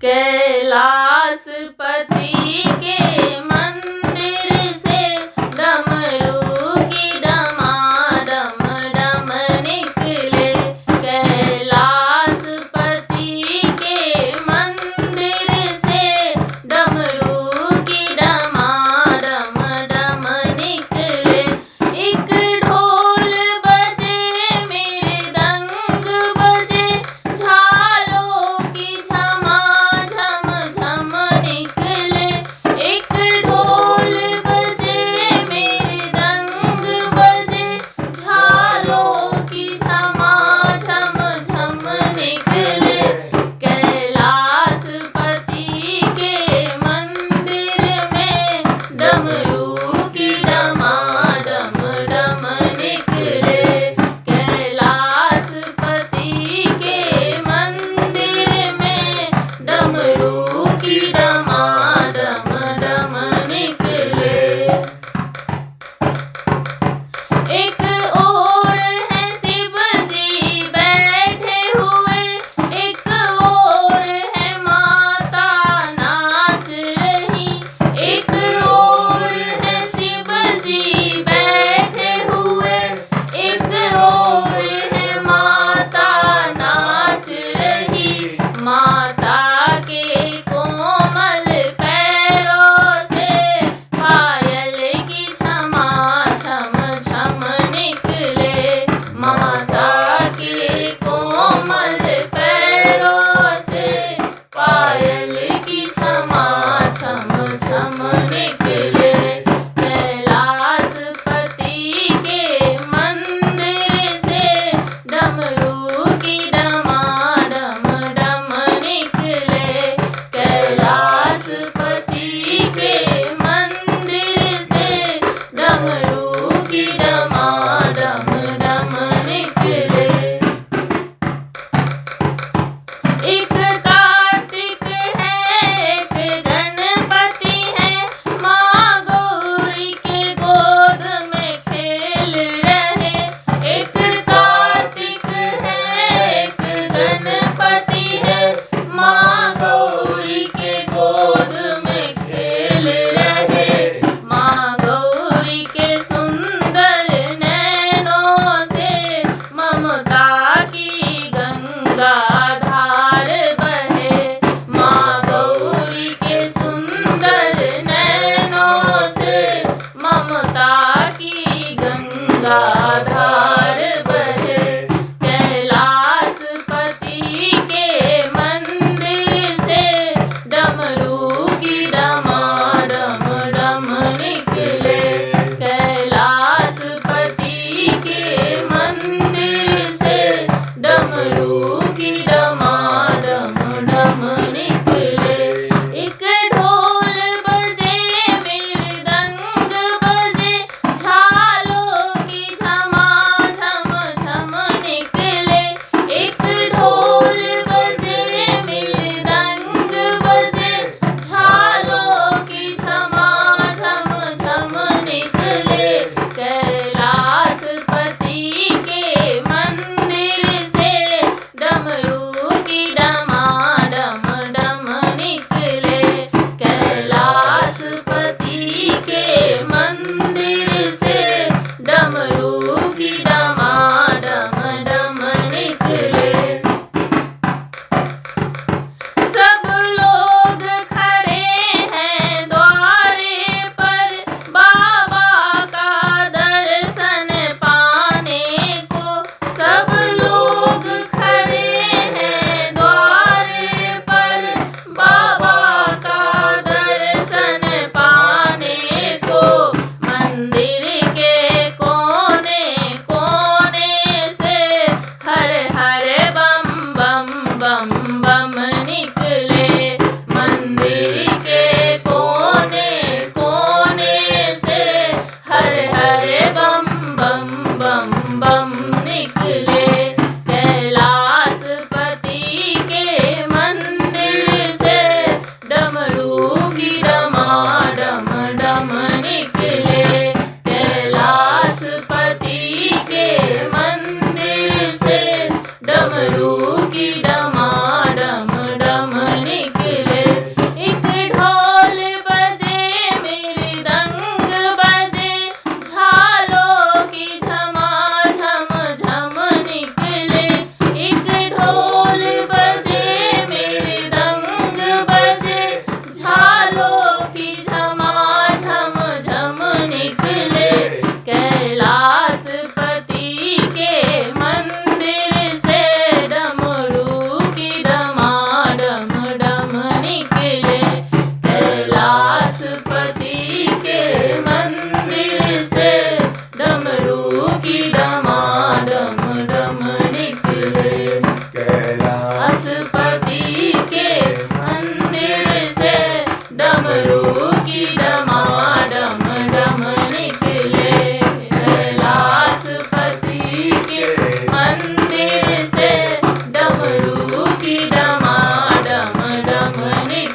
कैलाशपति के मंदिर से डमरू की डमाडम डम निकले। कैलाशपति के मंदिर से डमरू की डमाडम डम निकले। एक ढोल बजे मृदंग बजे, झालों की झमा झम झम निकले। एक ढोल बजे मृदंग बजे, झालों की झमा झम झम निकले। कैलाशपति के मंदिर में डमरू की डमाडम डम निकले। कैलाशपति के मंदिर में डमरू की डमाडम डम निकले। एक और है शिव जी बैठे हुए, एक और है माता नाच रही। एक और है शिव जी बैठे हुए, एक और है माता नाच रही। माता के कोमल पैरों से पायल की क्षमा छम छम निकले। माता के कोमल पैरों से पायल की क्षमा छम छम निकले। कैलाशपति के मंदिर से डमरू की डमाडम डम निकले। कैलाशपति के मंदिर से डमरू की डमाडम डम निकले। एक कार्तिक है एक गणपति है, माँ गौरी के गोद में खेल रहे। एक कार्तिक है एक गणपति है, माँ गौरी के गोद में खेल रहे। माँ गौरी के सुंदर नैनों से ममता की गंगा धार बहे। माँ गौरी के सुंदर नैनों से ममता की गंगा धार बहे। कैलाशपति के मंदिर से डमरू की डमाडम डम निकले। कैलाशपति के मंदिर से डमरू की डमाडम डम निकले। एक ढोल बजे मृदंग बजे, झालों की झमा झम झम निकले। एक ढोल बजे मृदंग बजे, झालों की झमा झम झम निकले। कैलाशपति के मंदिर से डमरू की डमाडम डम निकले। कैलाशपति के मंदिर से डमरू की डमाडम डम निकले। सब लोग खड़े हैं द्वारे पर, बाबा का दर्शन पाने को। सब लोग खड़े हैं द्वारे पर, बाबा का दर्शन पाने को। मंदिर के कोने कोने से हर हर बम बम बम बम निकले। मंदिर के कोने कोने से हर हर बम बम बम बम निकले। कैलाशपति के मंदिर से डमरू की डमाडम डम निकले। कैलाशपति के मंदिर से डमरू की डमाडम डम निकले। के मंदिर से डमरू की डमाडम डम निकले। कैलाशपति के मंदिर से डमरू की डमाडम डम निकले।